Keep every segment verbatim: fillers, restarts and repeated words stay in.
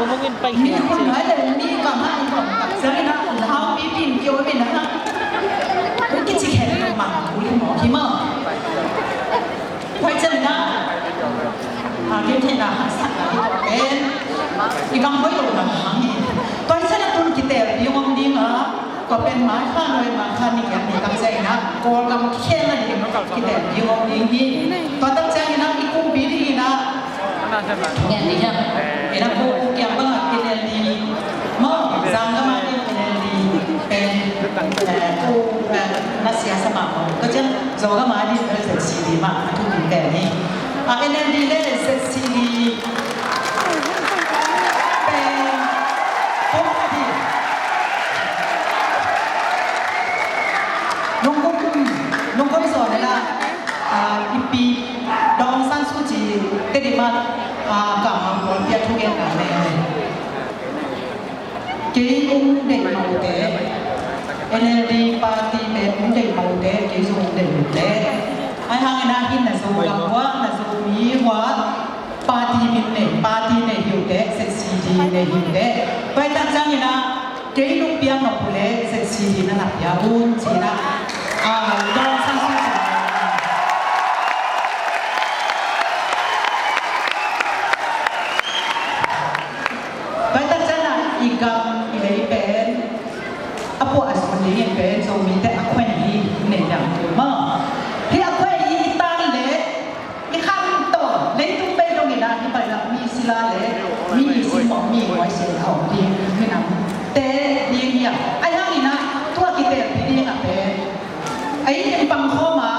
Mi hun hai le mi kam ha i bom tak ciang ina lau mi pin kio mi na ha. Ki ci khen lo ma ku i mo ki ma. Tua ciang ina a ki thei na ha sa na ki to pen i kam hoi lo na hang hi. Tua ciang a tun ki tel pi ngom ding a. Tua pen mai khan noi ma khan ni kiang ni tak ciang ina Kawlgam khel na ding ki tel pi ngom ding hi. Tua tak ciang ina i kumpi ding ina Ngen ni hiam? Ina ko kiang bang a N L D. Mo, Zangam a din N L D. Pen, eh, ko, eh, na siasa ma mo. Ka ciang Zogam a din ZCD ma. A thu min pen ni. A N L D le ZCD. Pen, ko a din. Nung ko, nung ko so ne la. A, i pi Daw Aung San Suu Kyi te di ma, a, ka ma ko pia thu gen na ne. Kei ung dei ma u te, N L D party pen ung dei ma u te, kei zong ung dei ma u te. Ai hang ina hin na Zogam hua, na Zomi hua, party min nei, party nei hi u te, ZCD nei hi u te. Pai tak ciang ina, Kei nung piang a pu le ZCD na na pia un ci na. A, Daw Aung San Suu Kyi. Tua tak ciang a i gam i lei pen a puah a sun ding in pen Zomite a khuai hi nei dang tu ma. Hi a khuai hi i tan le I khan tawh leitung bei dong ina hi pai la mi sila le mi i sin mawh mi ngoi sin a om ding minam te ding hi a. Ai hang ina tua kitelpi ding a pen ei in pang khawm a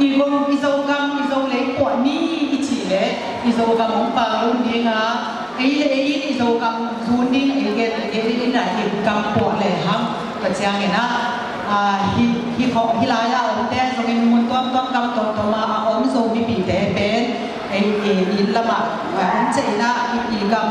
i gong i Zogam i Zo lei puah ni i cih le i Zogam hong pang lo ding a. Ei le ei in i Zogam zun ding ei gen ei in a i gam puah le hang ka ciang ina. A, hi, hi, hi lai a omte zongin mun tuamtuam gam tuamtuam a a om Zo mipite pen ei, ei, i lamah a om ciah ina i, i gam